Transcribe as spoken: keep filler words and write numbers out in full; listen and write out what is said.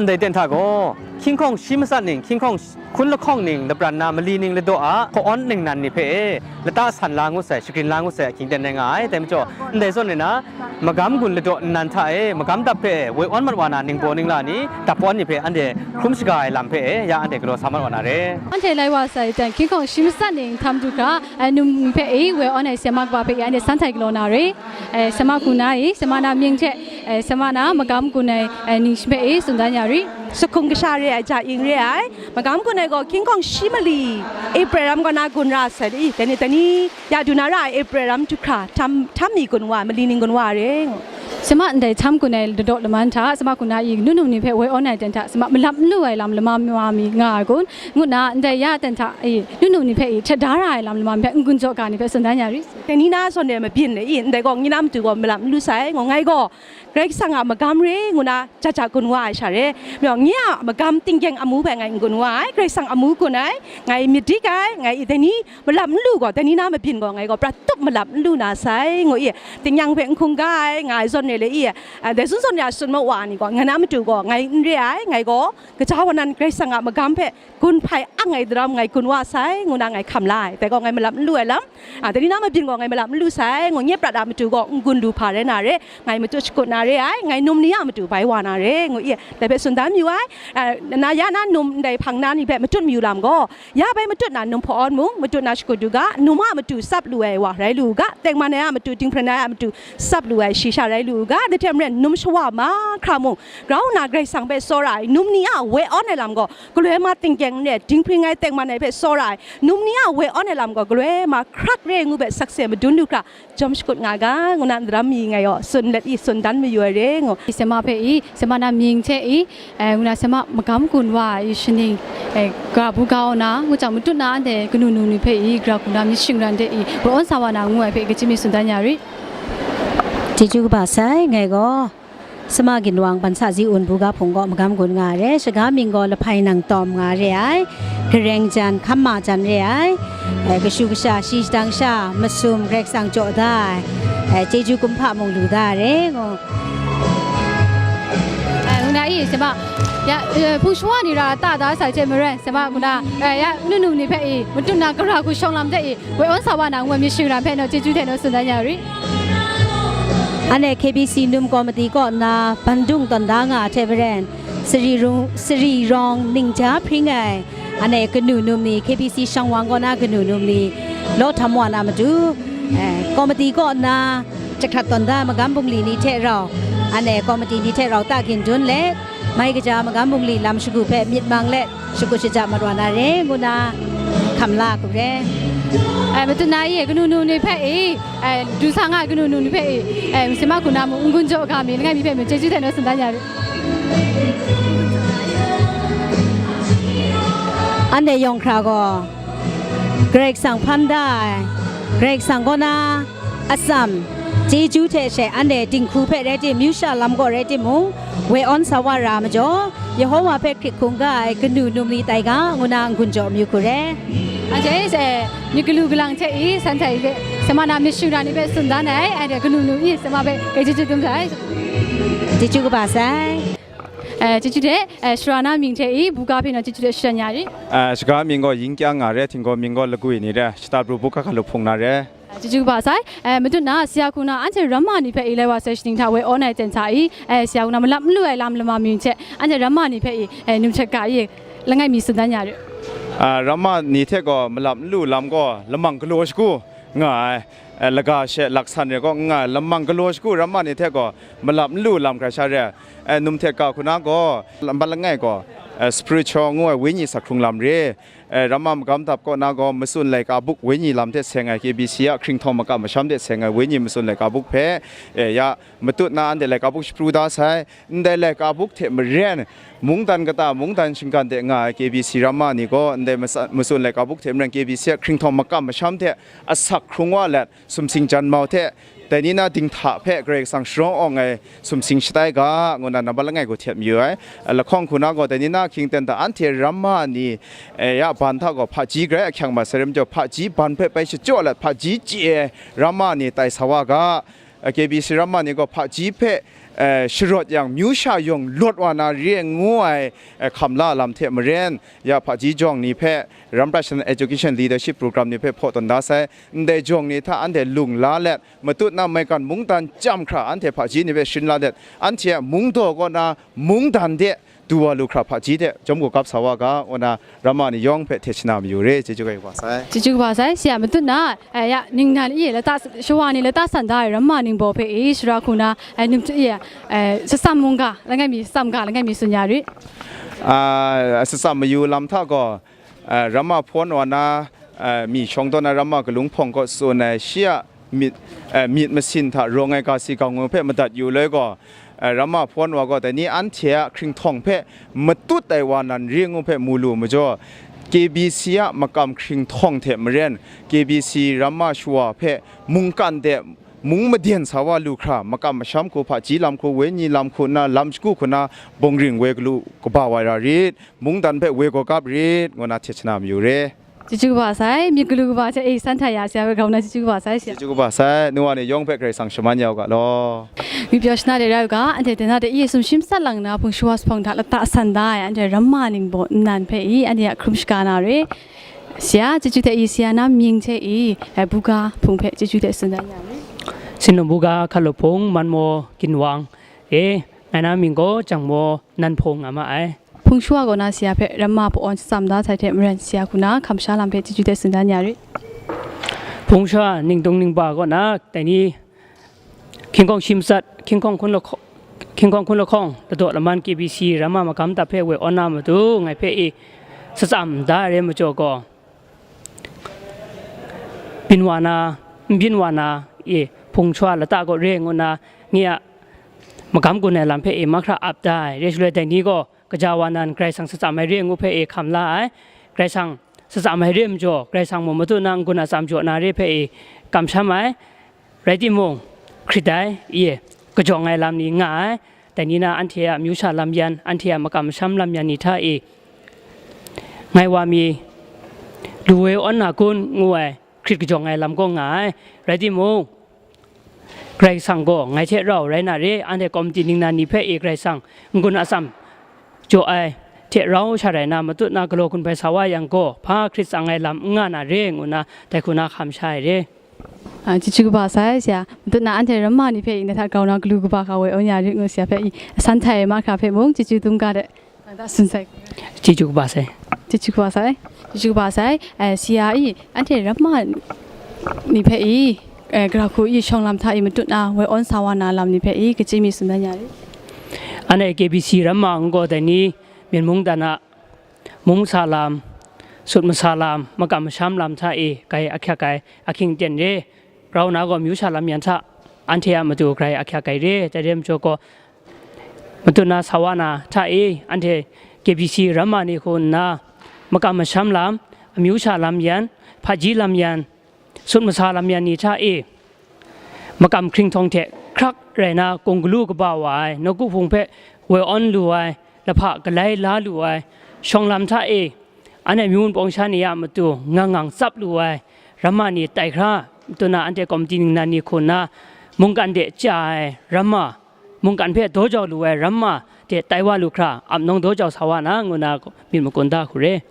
Ndai ten hta gaw, hkying hkawng shi matsat ning, hkying hkawng hkun lahkawng ning, lapran na mali ning ladaw a, hkaw awn ningnan ni hpe e, lata san la ngut sai, shagrin la ngut sai ahkying ten rai nga ai. Dai majaw, ndai zawn e na, magam gun ladaw nnan hta e, magam dap hpe e, woi awn mat wa na ningbaw ningla ni, dap awn ni hpe anhte hkrum shaga ai lam hpe e, ya anhte galaw sa mat wa na re. Anhte lai wa sai ten, hkying hkawng shi matsat ning htam du hkra, ai num hpe e, woi awn ai sema kaba hpe e, anhte san htai galaw na re. Ai sema hku na e, sema na mying hte, ai sema na magam gun ai, ai ning shi hpe e, tsun dan ya ri. Sahkung kasha re ai, ja ing re ai, magam gun ai gaw hkying hkawng shi mali, April ram kaw na gun ra sai, i, dai ni, dai ni, ya du na ra ai, April ram du hkra, htam, htam mi gun wa, mali ning gun wa re. Sema ndai htam gun ai ladaw laman hta, sema hku na i, nu num ni hpe woi awn ai ten hta, sema malap n lu ai lam lama ma mi nga ai kun, ngu na, ndai ya ten hta i, nu num ni hpe i, htet da ra ai lam lama mi hpe n gun jaw ga ni hpe tsun dan ya ri. Dai ni na zawn e mabyin e i, ndai gaw, ngi na matu gaw malap n lu sai, ngu ngai gaw, Karai Kasang a magam re ngu na, ja ja gun wa ai sha re. Majaw, nye a magam tinggyeng amu hpe ngai n gun wa ai, Karai Kasang amu gun ai, ngai myit dik ai, ngai i dai ni malap n lu gaw, dai ni na mabyin gaw, ngai gaw prat tup malap n lu na sai, ngu i, tingnyang hpe n hkungga ai, nga ai zawn re le i, a, dai zawn zawn ya tsun ma wa ni gaw, ngai na matu gaw, ngai n re ai, ngai gaw, gaja wa nan Karai Kasang a magam hpe gun hpai ang ai daram ngai gun wa sai, ngu na ngai hkam la ai. Dai gaw ngai malap n lu ai lam, a, dai ni na mabyin gaw ngai malap n lu sai, ngu nye prat a matu gaw n gun lu hpa rai na re, ngai matut shakut na re ai, ngai num ni a matu bai wa na re, ngu i, dai hpe tsun dan mayu ai. A, na ya na num ndai hpang na ni hpe matut mayu lam gaw, ya bai matut na num hpawn mung, matut na shakut du ga, num a matu tsap lu ai wa rai lu u ga, tengman ai a matu, dinghpring ai a matu tsap lu ai shi sha rai lu u ga, dai hte maren num shawa mahkra mung, grau nna Karai Kasang hpe tsawra ai, num ni a woi awn ai lam gaw, galoi ma tingkyeng n re, dinghpring ai tengman ai hpe tsawra ai, num ni a woi awn ai lam gaw, galoi ma hkrak re ngu hpe sakse madun lu hkra, jawm shakut nga ga, ngu na ndaram mi ngai gaw, tsun let i, tsun dan mayu ai re, ngu. Sema hpe i, sema na mying hte i, eh, ngu na sema magam gun wa ai shaning, eh, ga bu ga na, ngu jang matut na anhte kanu nu ni hpe i, gara hku na myit shingran de i, woi awn sa wa na ngu ai hpe, kachyi mi tsun dan ya ri. Chyeju kaba sai, ngai gaw, Sema ginwang Ban Sa Zi Un bu ga hpung gaw magam gun nga ai re, shaga mying gaw Lahpai Nang Tawm nga re ai, Gareng Jan, Hkam Ma Jan re ai, eh, kashu kasha, shi shadang sha, masum, Karai Kasang jaw da ai, eh, chyeju kumhpa mung lu da ai re, ngu. Eh, ngu na i, sema, ya, eh, hpung shawa ni ra ta da sai hte maren, sema, ngu na, eh, ya, nu nu ni hpe i, matut na gara hku shawng lam de i, woi awn sa wa na ngu ai myit shingran hpe naw chyeju hte naw tsun dan ya ri. Anhte K B C num komiti kaw nna bandung tawn da nga ai hte maren, Sari Rung, Sari Rawng ningja hpring ai, anhte kanu num ni, K B C shangwang kaw na kanu num ni, law htam wa na matu, eh, komiti kaw nna jahkrat tawn da ai magam bungli ni hte rau, anhte komiti ni hte rau ta gin dun let, mai kaja magam bungli lam shagu hpe myit mang let, shakut shaja mat wa na re, ngu na hkam la hku re. Ai, matut na i, kanu nu ni hpe i, ai, du sa nga ai kanu nu ni hpe i, ai, sema hku na mung n gun jaw ga mi, langai mi hpe mung chyeju hte naw tsun dan ya ri. Anhte yawng hkra gaw, Karai Kasang hpan da ai, Karai Kasang kaw na atsam, chyeju hte she anhte dinghku hpe rai tim, myu sha lam gaw rai timung, woi awn sa wa ra majaw, Yehova hpe hkrit hkungga ai kanu num ni tai ga, ngu na n-gun jaw mayu hku re. Anhte, eh, myit galu galang hte i, san htai i, sema na myit shingran ni hpe tsun dan ai, anhte kanu num i, sema hpe kai chyeju dum sai. Chyeju kaba sai. Eh, chyeju hte, eh, sara na mying hte i, buga hpe naw chyeju hte shadawn ya ri. Eh, shaga mying gaw Yingkyang nga re, htinggaw mying gaw Lagwi ni re, shata pru buga hkalup hpung na re. Chyeju kaba sai, eh, matut na, sara hku na, anhte ramma ni hpe i lai wa sai shaning hta woi awn ai ten hta i, eh, sara hku na malap n lu ai lam lama mying hte, anhte ramma ni hpe i, eh, num htet ga i, langai mi tsun dan ya ri. Ah, ramma ni hte gaw malap n lu lam gaw lamang galaw shagu nga ai, eh, laga she laksan re gaw n nga ai, lamang galaw shagu ramma ni hte gaw malap n lu lam hkra sha re, eh, num htet ga hku na gaw, lambat langai gaw, eh, spiritual ngu ai wenyi sak hkrung lam re, eh, ramma magam dap kaw na gaw, matsun laika buk wenyi lam hte seng ai K B C a hkringhtawng makam masham hte seng ai wenyi matsun laika buk hpe, eh, ya matut na anhte laika buk shapru da sai. Ndai laika buk hte maren, mungdan kata, mungdan shinggan de nga ai K B C ramma ni gaw, ndai masa-, matsun laika buk hte maren K B C a hkringhtawng makam masham hte asak hkrung wa let, sumsing janmau hte, dai ni na dinghta hpe Karai Kasang sharawng awng ai sumsing shatai ga, ngu na nambat langai gaw htet mayu ai. Lahkawng hku na gaw, dai ni na ahkying ten hta anhte ramma ni, eh, ya ban hta gaw hpaji grai ahkyang mat sai re majaw, hpaji ban hpe bai shachyaw let, hpaji chye ai ramma ni tai sa wa ga, eh, K B C ramma ni gaw hpaji hpe eh, sharawt yang, myu sha yawng lawt wa na re ngu ai, eh, hkam la lam hte maren, ya hpaji jawng ni hpe, Ram Prashan Education Leadership Program ni hpe hpaw tawn da sai, ndai jawng ni hta anhte lung la let, matut na maigan mungdan chyam hkra anhte hpaji ni hpe sharin la let, anhte a mungdaw kaw na mungdan de du wa lu hkra hpaji de jawm gugap sa wa ga, ngu na ramma ni yawng hpe hte shana mayu re, chyeju kaba sai. Chyeju kaba sai, sia matut na, eh, ya, ningnan e lata, shawa ni lata san da ai ramma ningbaw hpe e, shara hku na, eh, nimtu e, eh, satsam mungga, langai mi, satsam ga, langai mi tsun ya ri. Ah, satsam mayu lam hta gaw, ah, ramma hpawn wa na, ah, mi shawng daw na ramma galung hpawng kaw tsun ai shi a myit, eh, myit masin hta rawng ai ga si ga ngu hpe madat yu loi gaw, eh, ramma hpawn wa gaw, dai ni anhte a hkringhtawng hpe matut ai wa nan re ngu hpe mu lu majaw, K B C a makam hkringhtawng hte maren, K B C ramma shawa hpe mungkan de mung maden sa wa lu hkra, makam masham hku, hpaji lam hku, wenyi lam hku nna, lam shagu hku nna, bawng ring woi galu kaba wa ra rit, mungdan hpe woi gawgap rit, ngu na hte shana mayu re. Chyeju kaba sai, myit galu kaba hte e san hta ya, sia hpe grau na chyeju kaba sai, sia. Chyeju kaba sai, nu wa ni yawng hpe Karai Kasang shaman ya u ga law. Ngwi pyaw shana de rai u ga, anhte dai na de e sumshi matsat lang nna, hpung shawa zuphpawng hta lata san da ai, anhte ramma ningbaw nnan hpe e, anhte a hkrum shaga na re. Sia, chyeju hte e, sia na mying hte e, eh, buga hpung hpe chyeju hte tsun dan ya re. Sinlung buga hkalup hpung, manmaw ginwang e, ngai na mying gaw Jangmaw Nan Hpung nga ma ai. Hpung shawa kaw na sia hpe ramma pa-awn shatsam da sai hte maren, sia hku na hkam sha lam hpe chyeju hte tsun dan ya rit. Hpung shawa ningtung ningba kaw na dai ni hkying hkawng shi matsat, hkying hkawng hkun lahkawng, hkying hkawng hkun lahkawng, ladaw laman K B C ramma magam dap hpe woi awn na matu, ngai hpe e satsam da ai re majaw gaw, byin wa na, n byin wa na, e, hpung shawa lata kaw re ngu na, nye a magam gun ai lam hpe e mahkra ap da ai, re shaloi dai ni gaw, kaja wa nan Karai Kasang satsam ai re ngu hpe e hkam la ai. Karai Kasang satsam ai re majaw, Karai Kasang mung matut na n-gun atsam jaw na re hpe e kamsham ai. Rai timung, hkrit ai, ye, kajawng ai lam ni nga ai. Dai ni na anhte a amyu sha lam yan, anhte a makam masham lam yan ni hta e, ngai wa mi, lu woi awn na kun, ngu ai, hkrit kajawng ai lam gaw nga ai. Rai timung, Karai Kasang gaw ngai hte rau rai na re, anhte komiti ningnan ni hpe e Karai Kasang n-gun atsam jaw ai hte rau sha rai na, matut na galaw gun hpai sa wa yang gaw, hpa hkrit tsang ai lam n nga na re, ngu na dai hku na hkam sha ai re. A, chyeju kaba sai, sia. Matut na anhte ramma ni hpe i, na hta grau na galu kaba hka woi awn ya rit ngu, sia hpe i, asan htai ai mahkra hpe mung, chyeju dum ga de. Nang hta tsun sai. Chyeju kaba sai. Chyeju kaba sai. Chyeju kaba sai. Eh, sia i, anhte ramma ni hpe i, eh, gara hku i, shawng lam hta i, matut na woi awn sa wa na lam ni hpe i, kachyi mi tsun dan ya rit. Anhte K B C ramma n gaw dai ni, Myen mungdan a mung sa lam, sut masa lam, makam masham lam hta e, grai ahkyak ai, ahkying ten re, grau na gaw amyu sha lam yan hta, anhte a matu grai ahkyak ai re, dai re majaw gaw, matut na sa wa na hta e, anhte K B C ramma ni hku nna, makam masham lam, amyu sha lam yan, hpaji lam yan, sut masa lam yan ni hta e, makam hkringhtawng hte hkrak rai na, gung galu kaba wa ai, nawku hpung hpe woi awn lu ai, lahpa galai la lu ai, shawng lam hta e, anhte myu wunpawng sha ni a matu ngang ngang tsap lu ai, ramma ni tai hkra, matut na anhte komiti ningnan ni hku nna, mungkan de chya ai ramma, mungkan hpe daw jau lu ai ramma de tai wa lu hkra, ap nawng daw jau sa wa na, ngu na myit makun da hku re.